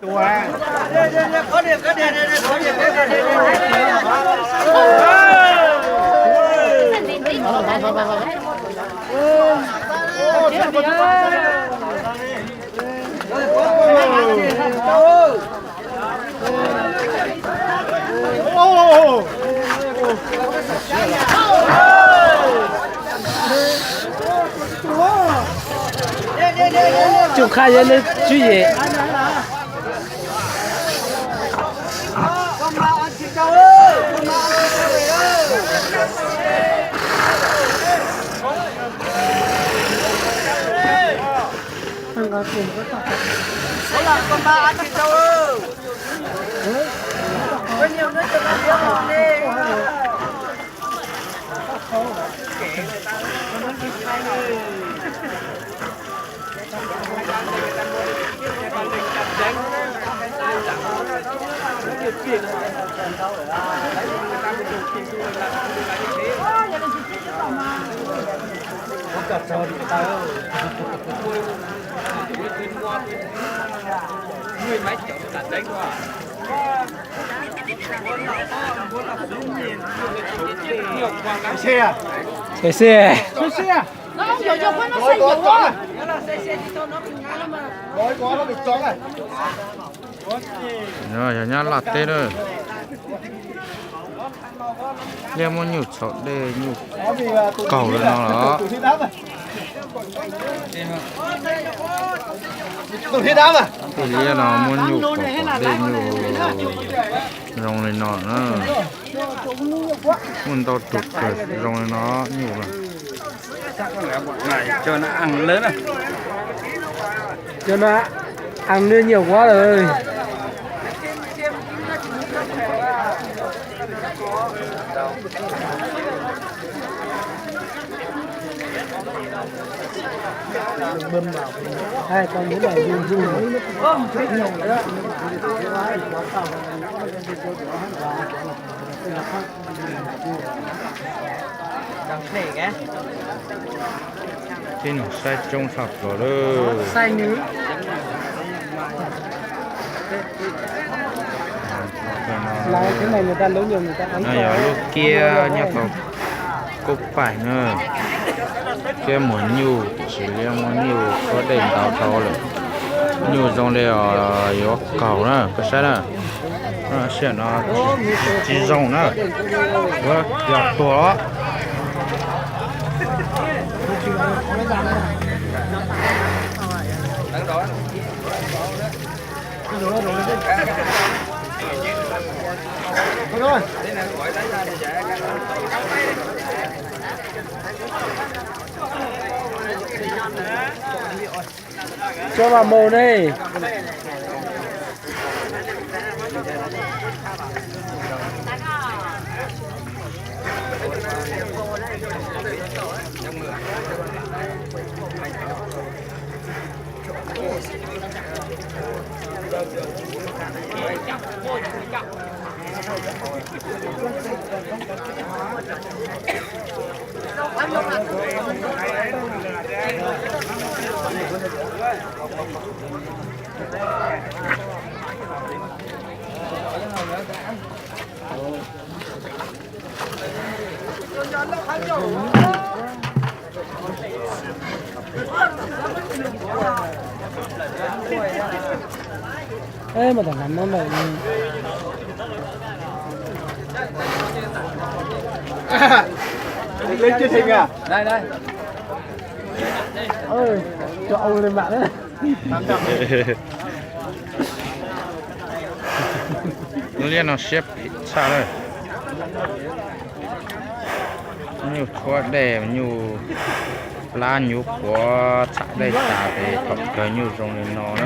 Tsoom qha yog nws tswv yim. Xib xib. Yog nyab laj teb na. Liaj muab nyuj txhaum dej nyuj kaug li no los. Liaj no muab nyuj kaug dej nyuj zoo li no na. Muaj ntau tus kawg zoo li no nyuj na. Cov no ăn nws nhiều quá rồi. Ai, con muốn này vui vui. Tib nus saib coob tshaj plaws lawm. No yog lub kiab nyob tau kub paim na. Kiab muag nyuj, tsis liab muab nyuj tshuab dej ntau dhau lawm. Nyuj zoo li os yuav kaug na, koj saib na. Sij hawm no tsis zoo na, yuav yog tuag os. Cho vào mồ này. Ê, mà tao ngắm nó vậy. Lên chương trình à? Đây, đây. Ôi, cho ông lên mạng đấy. Lub liab no siab phem tshaj lawm. Nyuj tshuab dej, nyuj plab nyuv quav txham dej tas ces thaum kawg nyuj zoo li no na.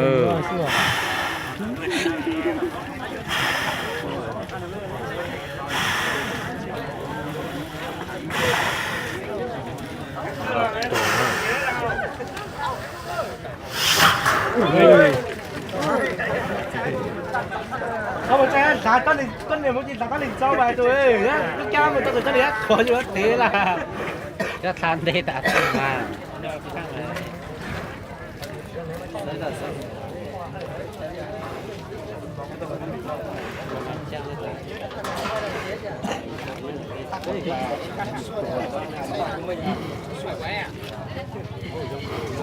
Koj mus tsa hlav koj niam mus tsa hlav koj niam tso mas tus koj cab mus tau tus koj niam qhuav yus tev lawm. Koj tha nte tas tus mas.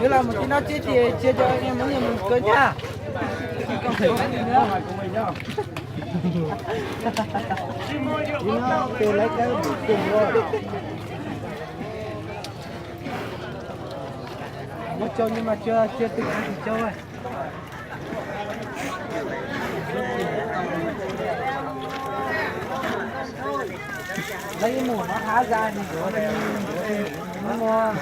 Yuav los mus tim no tsis tias cia cov muab nyias mus kaw ncaj. Tim no tes lawv kawg mus tus ua. Muab cau ni mas cia cia tus tus cau. Lawv ib mus hov hav zas nws yuav mus.